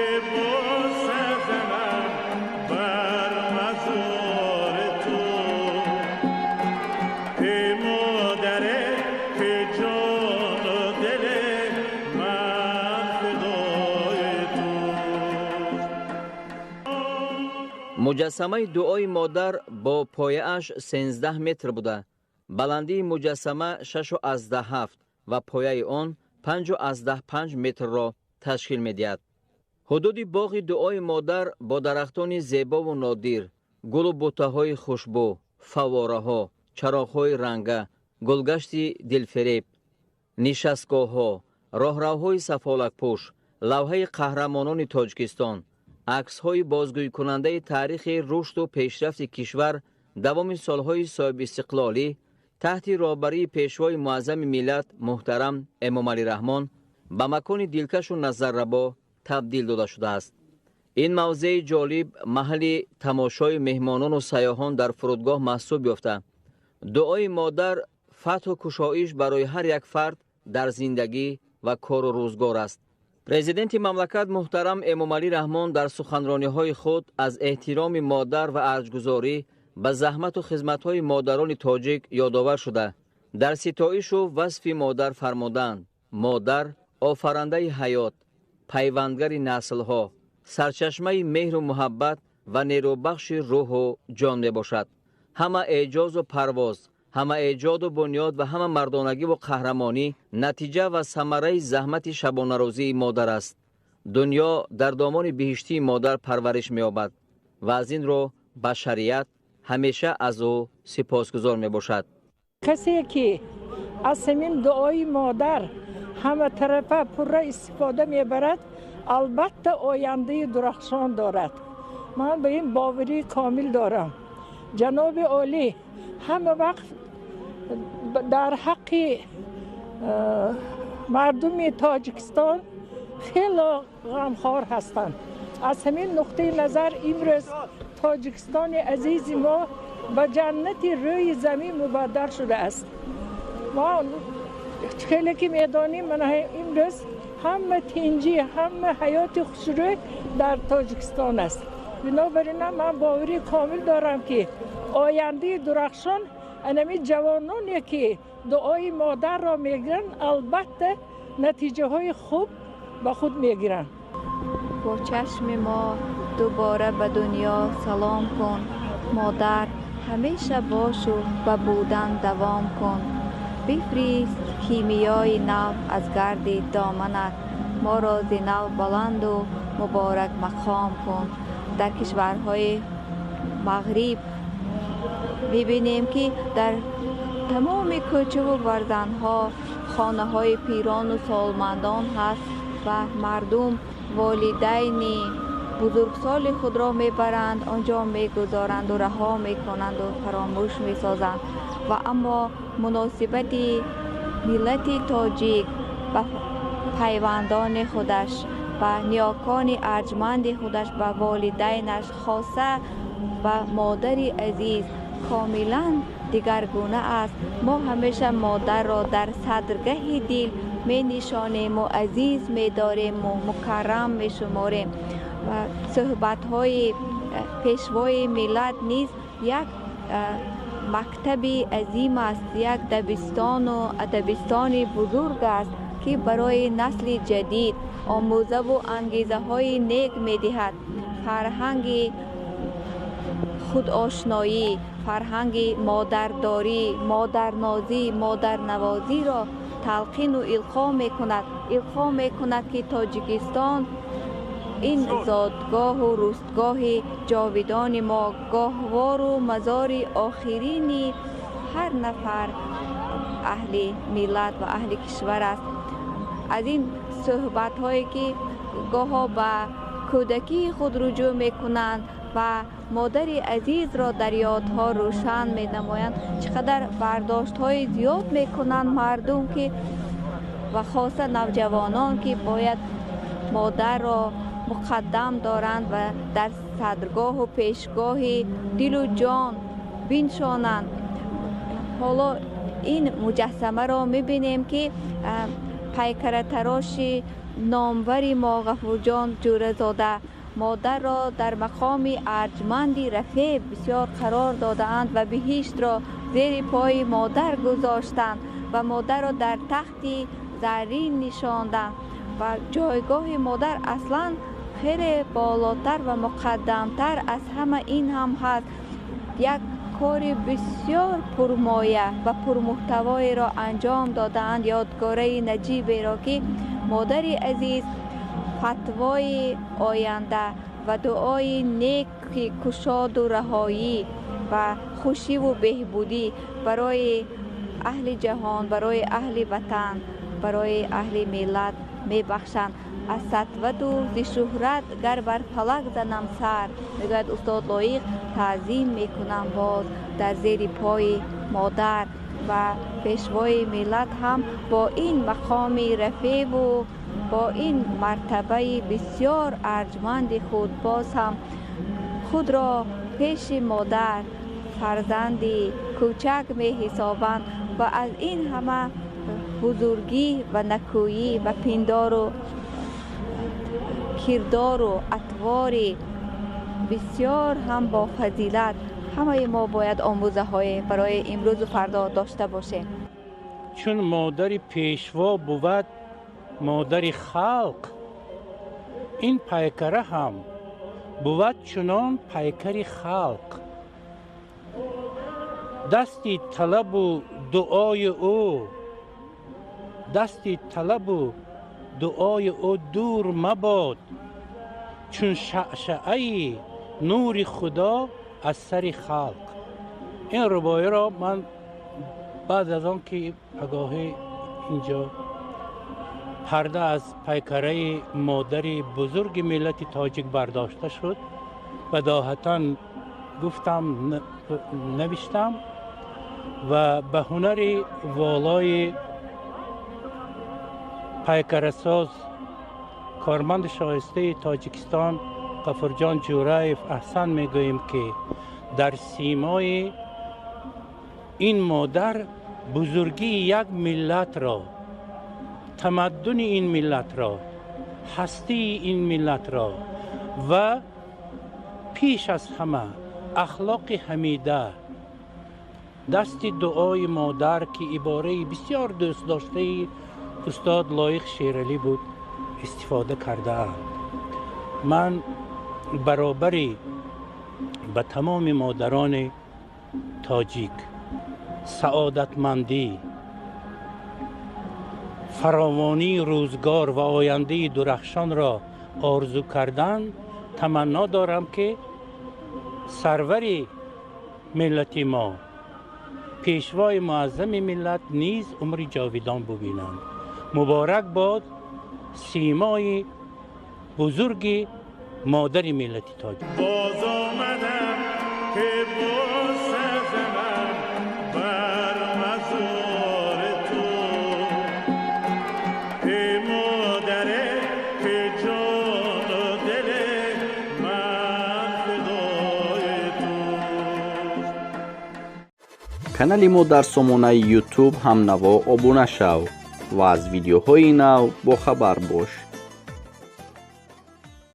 که بوسه زنم بر مزار تو. ای مادر که جان و دل من فدای تو. Муҷассамаи дуои модар бо пояаш 13 метр буда, баландии муҷассама 6,7 ва пояи он 5,5 метрро ташкил медиҳад. Ҳудуди боғи дуои модар бо дарахтони зебову нодир, гулу буттаҳои хушбӯ, фаввораҳо, чароғҳои ранга, гулгашти дилфиреб, нишастгоҳҳо, роҳравҳои сафолакпӯш, лавҳаи қаҳрамонони Тоҷикистон, аксҳои бозгӯйкунандаи таърихи рушду пешрафти кишвар давоми солҳои соҳибистиқлолӣ таҳти роҳбарии Пешвои Муаззами миллат муҳтарам Эмомалӣ Раҳмон ба макони дилкашу назаррабо табдил дода шудааст. Ин мавзеи ҷолиб маҳалли тамошои меҳмонону сайёҳон дар фурудгоҳ маҳсуб ёфта, дуои модар фатҳу кушоиш барои ҳар як фард дар зиндагӣ ва кору рӯзгор аст. Президенти мамлакат муҳтарам Эмомалӣ Раҳмон дар суханрониҳои худ аз эҳтироми модар ва арҷгузорӣ ба заҳмату хизматҳои модарони тоҷик ёдовар шуда, дар ситоишу васфи модар фармуданд: модар офарандаи ҳаёт, пайвандгари наслҳо, сарчашмаи меҳру муҳаббат ва нерӯбахши рӯҳу ҷон мебошад. Ҳама эъҷозу парвоз, ҳама эҷоду бунёд ва ҳама мардонагиву қаҳрамонӣ натиҷа ва самараи заҳмати шабонарӯзии модар аст. Дунё дар домони биҳиштии модар парвариш меёбад ва аз ин рӯ башарият ҳамеша аз ӯ сипосгузор мебошад. Касе ки аз ҳамин дуои модар ҳаматарафа пурра истифода мебарад, албатта ояндаи дурахшон дорад. Ман ба ин боварии комил дорам. Ҷаноби олӣ ҳама вақт дар ҳаққи мардуми Тоҷикистон хело ғамхор ҳастанд. Аз ҳамин нуқтаи назар имрӯз Тоҷикистони азизи мо ба ҷаннати рӯи замин мубаддал шудааст. Мо хеле ки медонем, имрӯз ҳама тинҷӣ, ҳама ҳаёти хушрӯй дар Тоҷикистон аст. Бинобар ин ман боварии комил дорам, ки ояндаи дурахшон анами ҷавононе ки дуои модарро мегиранд, албатта натиҷаҳои хуб ба худ мегиранд. Бо чашми мо дубора ба дунё салом кун, модар, ҳамеша бошу ба будан давом кун. Бифрист кимиёи нав аз гарди доманат, моро зи нав баланду муборак мақом кун. Дар кишварҳои мағриб мебинем, ки дар тамоми кӯчаву барзанҳо хонаҳои пирону солмандон ҳаст ва мардум волидайни бузургсоли худро мебаранд, он ҷо мегузоранду раҳо мекунанду фаромӯш месозанд. Ва аммо муносибати миллати тоҷик ба пайвандони худаш, ба ниёкони арҷманди худаш, ба волидайнаш, хоса ба модари азиз комилан дигаргуна аст. Мо ҳамеша модарро дар садргаҳи дил менишонему азиз медорему мукаррам мешуморем. Ва суҳбатҳои Пешвои миллат низ як мактаби азим аст, як дабистону адабистони бузург аст, ки барои насли ҷадид омӯзаву ангезаҳои нек медиҳад. Фарҳанги худошноӣ, фарҳанги модардорӣ, модарнозӣ, модарнавозиро талқину илқо мекунад. Илқо мекунад, ки Тоҷикистон ин зодгоҳу рӯстгоҳи ҷовидони мо, гоҳвору мазори охирини ҳар нафар аҳли миллат ва аҳли кишвар аст. Аз ин суҳбатҳое, ки гоҳо ба кӯдакии худ руҷӯъ мекунанд ва модари азизро дар ёдҳо рӯшан менамоянд, чӣ қадар бардоштҳои зиёд мекунанд мардум, ки ва хоса навҷавонон, ки бояд модарро муқаддам доранд ва дар садргоҳу пешгоҳи дилу ҷон биншонанд. Ҳоло ин муҷассамаро мебинем, ки пайкаратароши Номвари мо Ғафурҷон Ҷӯразода модарро дар мақоми арҷманди рафеъ бисёр қарор додаанд ва биҳиштро зери пои модар гузоштанд ва модарро дар тахти заррин нишонданд ва ҷойгоҳи модар аслан хеле болотар ва муқаддамтар аз ҳама ин ҳам ҳаст. Як кори бисёр пурмоя ва пурмуҳтавоеро анҷом додаанд, ёдгораи наҷиберо, ки модари азиз фатвои оянда ва дуои неки кушоду раҳоӣ ва хушиву беҳбудӣ барои аҳли ҷаҳон, барои аҳли ватан, барои аҳли миллат мебахшанд. Аз сатвату зи шӯҳрат гар бар фалак занам сар, мегӯяд устод Лоиқ, таъзим мекунам боз дар зери пои модар. Ва Пешвои миллат ҳам бо ин мақоми рафеъву бо ин мартабаи бисёр арҷманди худ боз ҳам худро пеши модар фарзанди кӯчак меҳисобанд ва аз ин ҳама бузургӣ ва накӯӣ ва пиндору кирдору атвори бисёр ҳам бофазилат ҳамаи мо бояд омӯзаҳое барои имрӯзу фардо дошта бошем. Чун модари Пешво бувад модари халқ, ин пайкара ҳам бувад чунон пайкари халқ. Дасти талабу дуои ӯ, дасти талабу дуои ӯ дур мабод, чун шаъшаъаи нури Худо аз сари халқ. Ин рубоиро ман баъд аз он ки пагоҳӣ инҷо парда аз пайкараи модари бузурги миллати тоҷик бардошта шуд, бадоҳатан гуфтам, навиштам ва ба ҳунари волои пайкарасоз, корманди шоистаи Тоҷикистон Ғафурҷон Ҷӯраев аҳсан мегӯем, ки дар симои ин модар бузургии як миллатро, тамаддуни ин миллатро, ҳастии ин миллатро ва пеш аз ҳама ахлоқи ҳамида, дасти дуои модар, ки ибораи бисёр дӯстдоштаи устод Лоиқ Шералӣ буд, истифода кардаанд. Ман баробари ба тамоми модарони тоҷик саодатмандӣ, фаровонии рӯзгор ва ояндаи дурахшонро орзу кардан, таманно дорам, ки сарвари миллати мо, Пешвои муаззами миллат низ умри ҷовидон бубинанд. Муборак бод симои бузурги модари миллати тоҷик. Боз омадам, ки бӯса занам бар мазори ту, эй модаре, ки ҷону дили ман фидои туст. Канали мо дар сомонаи YouTube «Ҳамнаво» обуна шав ва аз видеоҳои нав бохабар бош.